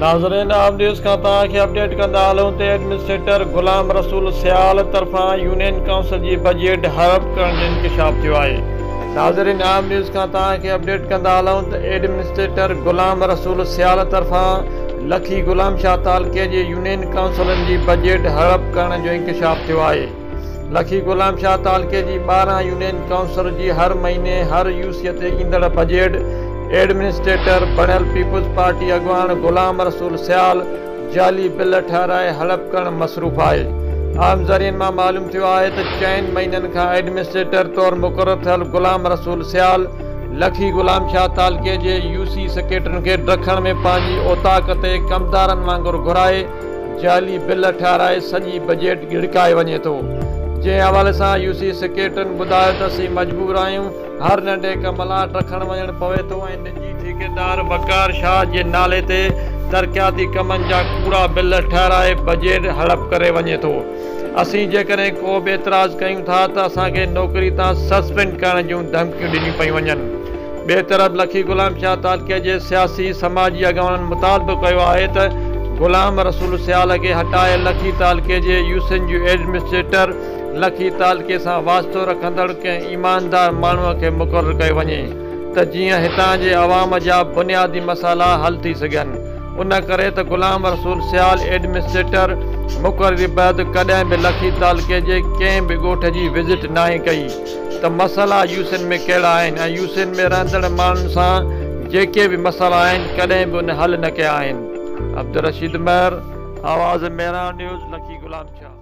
ناظرين عام نيوز کان توهان کي اپڊيٽ ڪندا هلون ته ايڊمنسٽريٽر غلام رسول سيال طرفان يونين ڪائونسل جي بجيٽ هڙپ ڪرڻ جو انڪشاف ٿيو آهي. ناظرين عام نيوز کان توهان کي اپڊيٽ ڪندا هلون ته ايڊمنسٽريٽر غلام رسول سيال طرفان لکي غلام شاهه تعلقي جي يونين ڪائونسلن جي بجيٽ هڙپ ڪرڻ جو انڪشاف ٿيو آهي. لکي غلام شاهه تعلقي جي 12 يونين ڪائونسل جي هر مهيني هر يو سي تي ايندڙ بجيٽ ايڊمنسٽريٽر بڻيل پيپلز پارٽي اڳواڻ غلام رسول سيال جعلي بل ٺهرائي هڙپ ڪرڻ مصروف آهي. عام ذريعن مان معلوم ٿيو آهي ته چئن مهينن کان ايڊمنسٽريٽر طور مقرر ٿيل غلام رسول سيال لکي غلام شاهه تعلقي جي يو سي سيڪريٽرن کي ڊکڻ ۾ پنهنجي اوطاق تي ڪمدارن وانگر گهرائي جعلي بل ٺهرائي سڄي بجيٽ ڳڙڪائي وڃي ٿو، جنهن حوالي سان يو سي سيڪريٽرن ٻڌايو ته اسين مجبور آهيون، هر ننڍي ڪم لاء ڊکڻ وڃڻ پوي ٿو ۽ نجي ٺيڪيدار وقار شاهه جي نالي تي ترقياتي ڪمن جا ڪوڙا بل ٺهرائي بجيٽ هڙپ ڪري وڃي ٿو، اسين جيڪڏهن ڪو به اعتراض ڪيون ٿا ته اسان کي نوڪري تان سسپينڊ ڪرڻ جون ڌمڪيون ڏنيون پيون وڃن. ٻئي طرف لکي غلام شاهه تعلقي جي سياسي سماجي اڳواڻن مطالبو ڪيو آهي ته غلام رسول سيال کي هٽائي لکي تعلقي جي يوسين جو ايڊمنسٽريٽر لکي تعلقي سان واسطو رکندڙ ڪنهن ايماندار ماڻهو کي مقرر ڪيو وڃي ته جيئن هتان جي عوام جا بنيادي مسئلا حل ٿي سگهن ان ڪري ته غلام رسول سيال ايڊمنسٽريٽر مقرري بعد ڪڏهن به لکي تعلقي جي ڪنهن به ڳوٺ جي وزٽ ناهي ڪئي. ته مسئلا يوسين ۾ ڪهڙا آهن ۽ يوسين ۾ رهندڙ ماڻهن سان جيڪي به مسئلا آهن ڪڏهن به ان حل نه ڪيا آهن. عبدالرشيد مهر، آواز مهراڻ نيوز، لکي غلام شاهه.